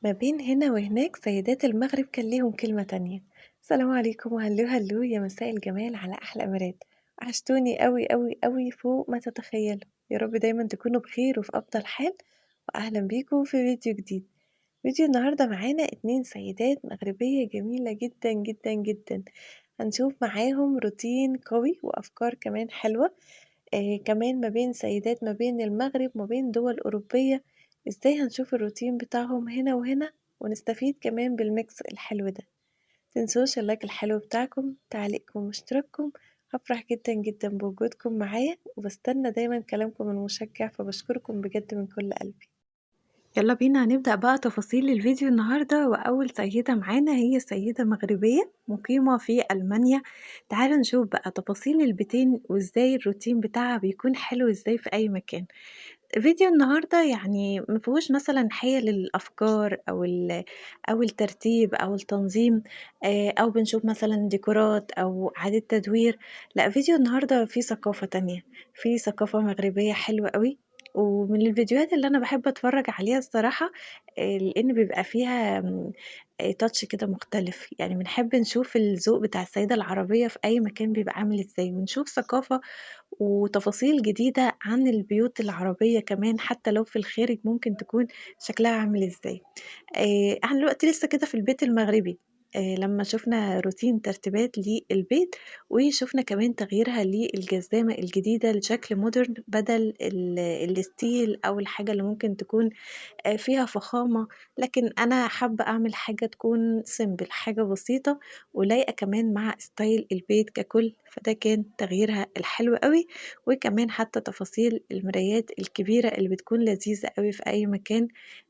ما بين هنا وهناك سيدات المغرب كان ليهم كلمة تانية. السلام عليكم وهلو هلو يا مساء الجمال على أحلى أميرات. وحشتوني أوي أوي أوي فوق ما تتخيلوا. يا رب دايما تكونوا بخير وفي أفضل حال، وأهلا بيكم في فيديو جديد. فيديو النهاردة معانا 2 سيدات مغربية جميلة جدا جدا جدا، هنشوف معاهم روتين قوي وأفكار كمان حلوة، كمان ما بين سيدات ما بين المغرب ما بين دول أوروبية، إزاي هنشوف الروتين بتاعهم هنا وهنا ونستفيد كمان بال mix الحلو ده. متنسوش ال like الحلو بتاعكم، تعليقكم واشتراككم، هفرح جدا جدا بوجودكم معايا، وبستنى دايما كلامكم المشجع، فبشكركم بجد من كل قلبي. يلا بينا هنبدأ بقى تفاصيل الفيديو النهاردة. وأول سيدة معانا هي سيدة مغربية مقيمة في ألمانيا. تعالوا نشوف بقى تفاصيل البيتين وإزاي الروتين بتاعها بيكون حلو إزاي في أي مكان. فيديو النهاردة ما فيهوش مثلا حيل الأفكار أو الترتيب أو التنظيم، أو بنشوف مثلا ديكورات أو إعادة تدوير. لا، فيديو النهاردة فيه ثقافة تانية، فيه ثقافة مغربية حلوة قوي، ومن الفيديوهات اللي أنا بحب أتفرج عليها الصراحة، لأن بيبقى فيها تاتش كده مختلف. بنحب نشوف الذوق بتاع السيدة العربية في أي مكان بيبقى عامل إزاي، ونشوف ثقافة وتفاصيل جديدة عن البيوت العربية كمان، حتى لو في الخارج ممكن تكون شكلها عامل إزاي. احنا دلوقتي لسه كده في البيت المغربي، لما شفنا روتين ترتيبات للبيت، وشفنا كمان تغييرها للجزامة الجديدة لشكل مودرن بدل ال style أو الحاجة اللي ممكن تكون فيها فخامة، لكن أنا حابة أعمل حاجة تكون simple، حاجة بسيطة ولايقة كمان مع style البيت ككل. فده كان تغييرها الحلو قوي، وكمان حتى تفاصيل المرايات الكبيرة اللي بتكون لذيذة قوي في أي مكان،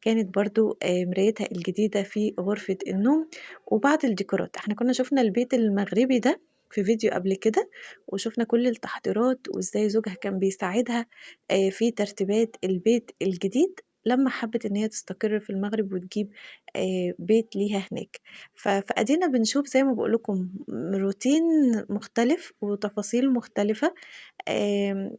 كانت برضو، مرايتها الجديدة في غرفة النوم. وبعض الديكورات، احنا كنا شفنا البيت المغربي ده في فيديو قبل كده، وشفنا كل التحضيرات وازاي زوجها كان بيساعدها، في ترتيبات البيت الجديد لما حبت ان هي تستقر في المغرب وتجيب، بيت ليها هناك. فادينا بنشوف زي ما بقول لكم روتين مختلف وتفاصيل مختلفة،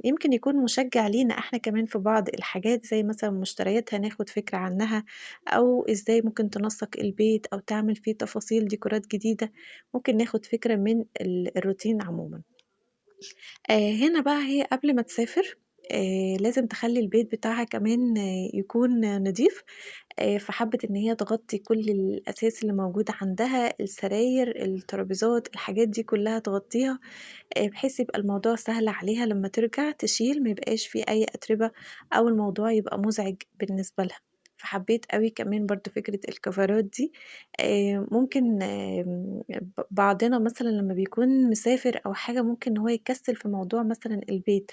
يمكن يكون مشجع لينا احنا كمان في بعض الحاجات، زي مثلا مشترياتها ناخد فكرة عنها، او ازاي ممكن تنسق البيت او تعمل فيه تفاصيل ديكورات جديدة، ممكن ناخد فكرة من الروتين عموما. هنا بقى هي قبل ما تسافر، لازم تخلي البيت بتاعها كمان، يكون نظيف، فحبت إن هي تغطي كل الأثاث اللي موجود عندها، السراير، الترابيزات، الحاجات دي كلها تغطيها، بحيث يبقى الموضوع سهل عليها لما ترجع تشيل، ما يبقاش فيه أي أتربة أو الموضوع يبقى مزعج بالنسبة لها. فحبيت قوي كمان برضو فكرة الكفرات دي، ممكن، بعضنا مثلا لما بيكون مسافر أو حاجة ممكن إن هو يكسل في موضوع مثلا البيت،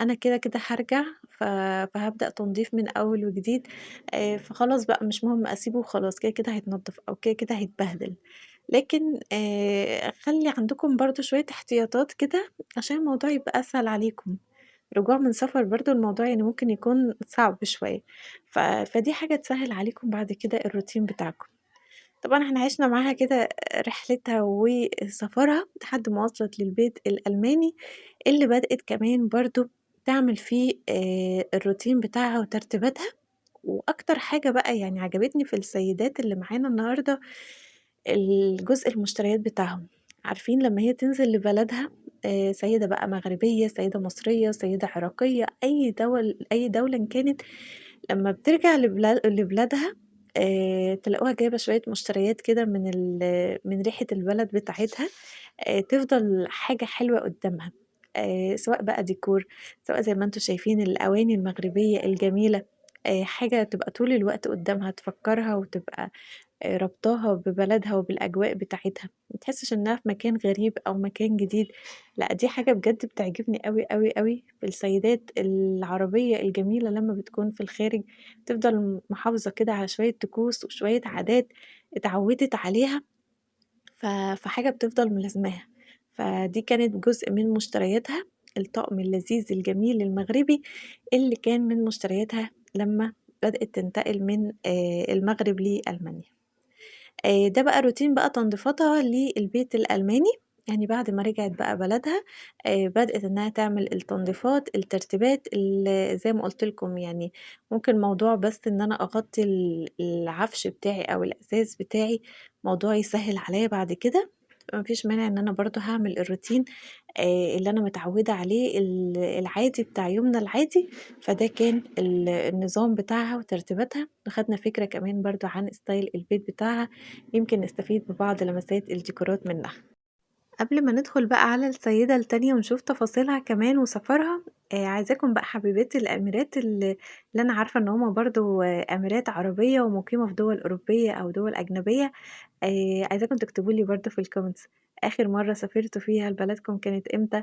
أنا كده كده هرجع، فهبدأ تنظيف من أول وجديد، فخلاص بقى مش مهم أسيبه وخلاص، كده كده هيتنضف أو كده كده هيتبهدل. لكن، خلي عندكم برضو شوية احتياطات كده عشان الموضوع يبقى أسهل عليكم. رجوع من سفر برضو الموضوع ممكن يكون صعب شوية، فدي حاجة تسهل عليكم بعد كده الروتين بتاعكم. طبعا احنا عشنا معاها كده رحلتها وسفرها لحد ما وصلت للبيت الألماني اللي بدأت كمان برضو تعمل فيه، الروتين بتاعها وترتيباتها. وأكتر حاجة بقى عجبتني في السيدات اللي معانا النهاردة الجزء المشتريات بتاعهم. عارفين لما هي تنزل لبلدها، سيدة بقى مغربية، سيدة مصرية، سيدة عراقية، أي دولة إن كانت، لما بترجع لبلادها، تلاقوها جايبة شوية مشتريات كده من ريحة البلد بتاعتها، تفضل حاجة حلوة قدامها، سواء بقى ديكور، سواء زي ما انتم شايفين الأواني المغربية الجميلة، حاجة تبقى طول الوقت قدامها تفكرها وتبقى، ربطاها ببلدها وبالأجواء بتاعتها، ما تحسش إنها في مكان غريب أو مكان جديد. لا، دي حاجة بجد بتعجبني قوي قوي قوي في السيدات العربية الجميلة لما بتكون في الخارج، تفضل محافظة كده على شوية طقوس وشوية عادات اتعودت عليها، فحاجة بتفضل ملازماها. فدي كانت جزء من مشترياتها، الطقم اللذيذ الجميل المغربي اللي كان من مشترياتها لما بدأت تنتقل من، المغرب لألمانيا. ده بقى روتين بقى تنظيفاتها للبيت الألماني. يعني بعد ما رجعت بقى بلدها بدأت إنها تعمل التنظيفات، الترتيبات، زي ما قُلت لكم يعني ممكن موضوع بس إن أنا أغطي العفش بتاعي أو الأثاث بتاعي، موضوع يسهّل عليّا بعد كده، ما فيش مانع إن أنا برضه هاعمل الروتين اللي أنا متعودة عليه العادي بتاع يومنا العادي، فده كان النظام بتاعها وترتيباتها، وخدنا فكرة كمان برضه عن style البيت بتاعها، يمكن نستفيد ببعض لمسات الديكورات منها. قبل ما ندخل بقى على السيدة التانية ونشوف تفاصيلها كمان وسفرها، عايزاكم بقى حبيباتي الأميرات اللي أنا عارفة إن هُم برضه أميرات عربية ومقيمة في دول أوروبية أو دول أجنبية، عايزاكم تكتبوا لي برضه في الcomments آخر مرة سافرتوا فيها لبلدكم كانت إمتى؟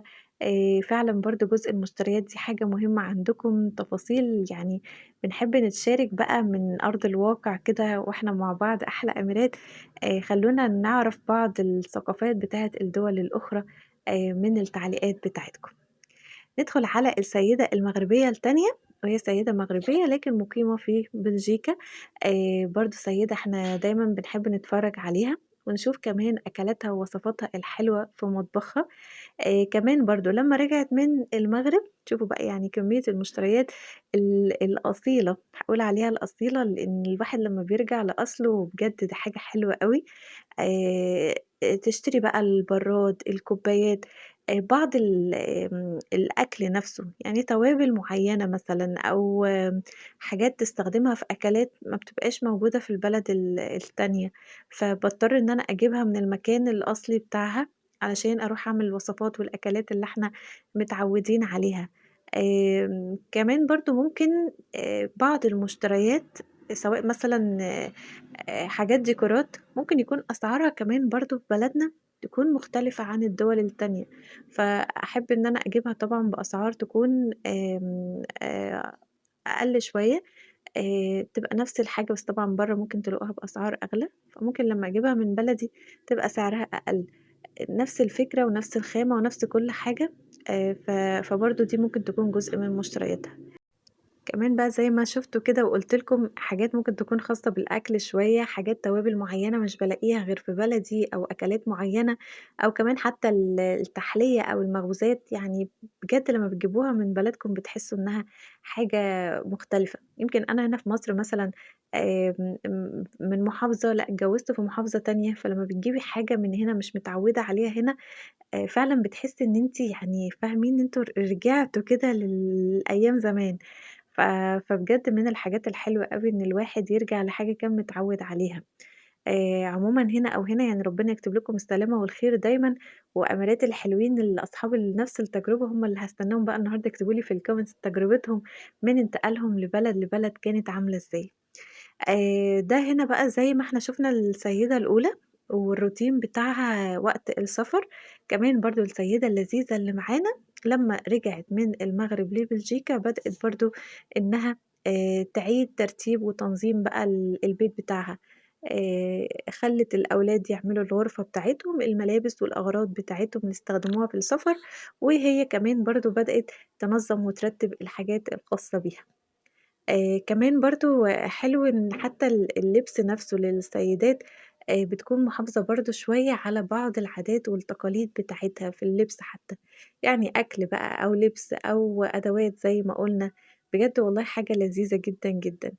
فعلًا برضه جزء المشتريات دي حاجة مهمة عندكم، تفاصيل يعني بنحب نتشارك بقى من أرض الواقع كده وإحنا مع بعض أحلى أميرات. خلونا نعرف بعض الثقافات بتاعة الدول الأخرى، من التعليقات بتاعتكم. ندخل على السيدة المغربية التانية، وهي سيدة مغربية لكن مقيمة في بلجيكا، برضو سيدة احنا دايما بنحب نتفرج عليها ونشوف كمان أكلاتها ووصفاتها الحلوة في مطبخها. كمان برضو لما رجعت من المغرب، شوفوا بقى كمية المشتريات الأصيلة، هقول عليها الأصيلة لأن الواحد لما بيرجع لأصله بجد دي حاجة حلوة قوي. تشتري بقى البراد، الكوبايات، بعض الأكل نفسه، توابل معينة مثلا أو حاجات تستخدمها في أكلات ما بتبقاش موجودة في البلد التانية، فبضطر إن أنا أجيبها من المكان الأصلي بتاعها علشان أروح أعمل الوصفات والأكلات اللي احنا متعودين عليها. كمان برضو ممكن، بعض المشتريات سواء مثلا، حاجات ديكورات ممكن يكون أسعارها كمان برضو في بلدنا تكون مختلفة عن الدول التانية، فأحب إن أنا أجيبها طبعا بأسعار تكون، أقل شوية، تبقى نفس الحاجة بس طبعا بره ممكن تلاقوها بأسعار أغلى، فممكن لما أجيبها من بلدي تبقى سعرها أقل، نفس الفكرة ونفس الخامة ونفس كل حاجة، فبرضو دي ممكن تكون جزء من مشترياتها. كمان بقى زي ما شفتوا كده وقلت لكم حاجات ممكن تكون خاصة بالأكل شوية، حاجات توابل معينة مش بلاقيها غير في بلدي، أو أكلات معينة، أو كمان حتى التحلية أو المخبوزات، بجد لما بتجيبوها من بلدكم بتحسوا إنها حاجة مختلفة. يمكن أنا هنا في مصر مثلا، من محافظة، لا اتجوزت في محافظة تانية، فلما بتجيبي حاجة من هنا مش متعودة عليها هنا، فعلا بتحسي إن انتي فاهمين إن انتوا رجعتوا كده للأيام زمان. فبجد من الحاجات الحلوة قوي إن الواحد يرجع لحاجة كان متعود عليها. عموما هنا أو هنا ربنا يكتب لكم السلامة والخير دايما، وأميرات الحلوين اللي أصحاب نفس التجربة هم اللي هستناهم بقى النهاردة يكتبوا لي في الكومنتس تجربتهم من انتقالهم لبلد لبلد كانت عاملة إزاي. ده هنا بقى زي ما احنا شفنا السيدة الأولى والروتين بتاعها وقت السفر، كمان برضو السيدة اللذيذة اللي معانا لما رجعت من المغرب لبلجيكا بدأت برضو إنها، تعيد ترتيب وتنظيم بقى البيت بتاعها، خلت الأولاد يعملوا الغرفة بتاعتهم، الملابس والأغراض بتاعتهم اللي استخدموها في السفر، وهي كمان برضو بدأت تنظم وترتب الحاجات الخاصة بيها. كمان برضو حلو إن حتى اللبس نفسه للسيدات، بتكون محافظة برضو شوية على بعض العادات والتقاليد بتاعتها في اللبس حتى، أكل بقى أو لبس أو أدوات زي ما قلنا. بجد والله حاجة لذيذة جدا جدا.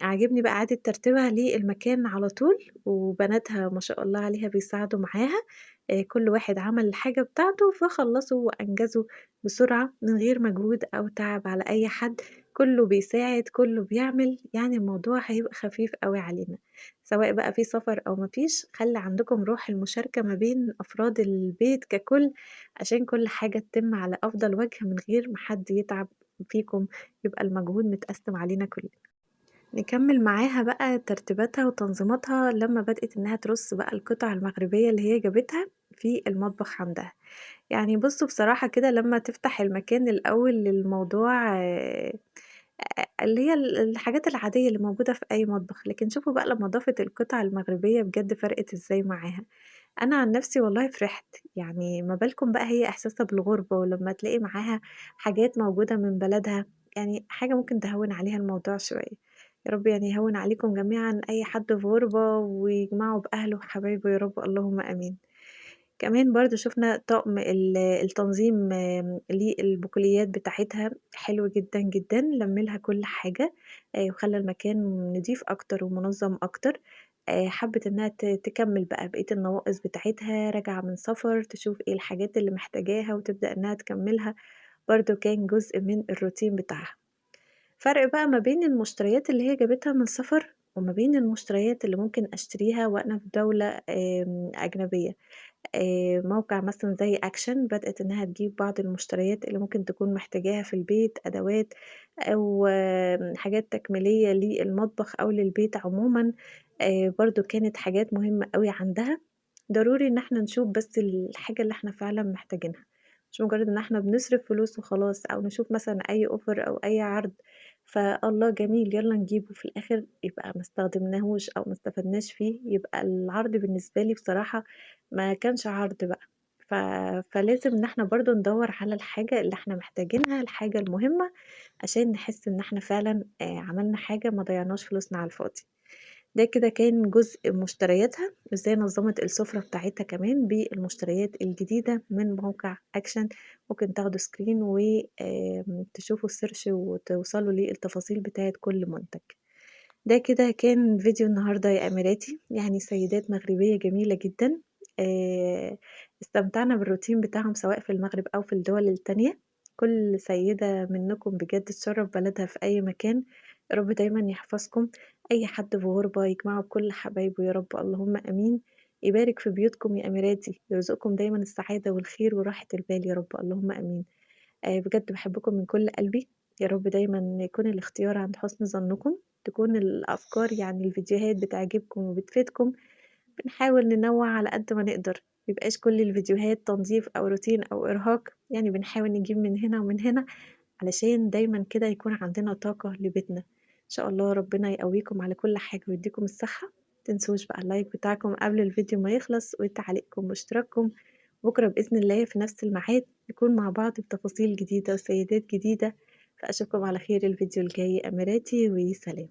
عاجبني بقى عادة ترتيبها للمكان على طول، وبناتها ما شاء الله عليها بيساعدوا معاها، كل واحد عمل الحاجة بتاعته فخلصوا وأنجزوا بسرعة من غير مجهود أو تعب على أي حد، كله بيساعد كله بيعمل، الموضوع هيبقى خفيف قوي علينا سواء بقى في سفر أو ما فيش. خلي عندكم روح المشاركة ما بين أفراد البيت ككل عشان كل حاجة تتم على أفضل وجه من غير ما حد يتعب فيكم، يبقى المجهود متقسم علينا كلنا. نكمل معاها بقى ترتيباتها وتنظيماتها لما بدأت إنها ترص بقى القطع المغربية اللي هي جابتها في المطبخ عندها. بصوا بصراحة كده لما تفتح المكان الأول للموضوع، اللي هي الحاجات العادية اللي موجودة في أي مطبخ، لكن شوفوا بقى لما ضافت القطع المغربية بجد فرقت إزاي معاها. أنا عن نفسي والله فرحت، ما بالكم بقى هي إحساسها بالغربة ولما تلاقي معاها حاجات موجودة من بلدها، حاجة ممكن تهون عليها الموضوع شوية. يا رب يهون عليكم جميعا أي حد في غربة ويجمعه بأهله وحبايبه يا رب، اللهم آمين. كمان برضه شُفنا طقم التنظيم للبقوليات بتاعتها حلو جدًا، جدًا، لَم لها كل حاجة، وخلّى المكان نضيف أكتر ومنظم أكتر. حبِّت إنها تكمّل بقى بقية النواقص بتاعتها، راجعة من سفر تشوف إيه الحاجات اللي محتاجاها وتبدأ إنها تكمّلها، برضه كان جزء من الروتين بتاعها. فرق بقى ما بين المشتريات اللي هي جابتها من السفر، وما بين المشتريات اللي ممكن أشتريها وأنا في دولة أجنبية. موقع مثلًا زي Action بدأت إنها تجيب بعض المشتريات اللي ممكن تكون محتاجاها في البيت، أدوات أو حاجات تكميلية للمطبخ أو للبيت عمومًا، برضه كانت حاجات مهمة أوي عندها. ضروري إن إحنا نشوف بس الحاجة اللي إحنا فعلًا محتاجينها، مش مجرد إن إحنا بنصرف فلوس وخلاص، أو نشوف مثلًا أي offer أو أي عرض، فالله جميل يالّا نجيبه، في الآخر يبقى ما استخدمناهوش أو ما استفدناش فيه، يبقى العرض بالنسبة لي بصراحة ما كانش عرض بقى. فلازم إن إحنا برضه ندوّر على الحاجة اللي إحنا محتاجينها، الحاجة المهمة، عشان نحس إن إحنا فعلًا عملنا حاجة ما ضيعناش فلوسنا على الفاضي. ده كده كان جزء مشترياتها، وإزاي نظمت السفرة بتاعتها كمان بالمشتريات الجديدة من موقع Action. ممكن تاخدوا screen و تشوفوا ال search وتوصلوا للتفاصيل بتاعة كل منتج. ده كده كان فيديو النهاردة يا أميراتي، سيدات مغربية جميلة جدًا، استمتعنا بالروتين بتاعهم سواء في المغرب أو في الدول التانية. كل سيدة منكم بجد تشرف بلدها في أي مكان، يا رب دايمًا يحفظكم. أي حد في غربة يجمعه بكل حبايبه يا رب، اللهم آمين. يبارك في بيوتكم يا أميراتي، يرزقكم دايمًا السعادة والخير وراحة البال يا رب، اللهم آمين. بجد بحبكم من كل قلبي، يا رب دايمًا يكون الاختيار عند حسن ظنكم، تكون الأفكار الفيديوهات بتعجبكم وبتفيدكم. بنحاول ننوع على قد ما نقدر، ميبقاش كل الفيديوهات تنظيف أو روتين أو إرهاق، بنحاول نجيب من هنا ومن هنا علشان دايمًا كده يكون عندنا طاقة لبيتنا. إن شاء الله ربنا يقويكم على كل حاجة ويديكم الصحة. متنسوش بقى اللايك بتاعكم قبل الفيديو ما يخلص، وتعليقكم واشتراككم. بكرة بإذن الله في نفس الميعاد نكون مع بعض بتفاصيل جديدة وسيدات جديدة. فأشوفكم على خير الفيديو الجاي أميراتي، وسلام.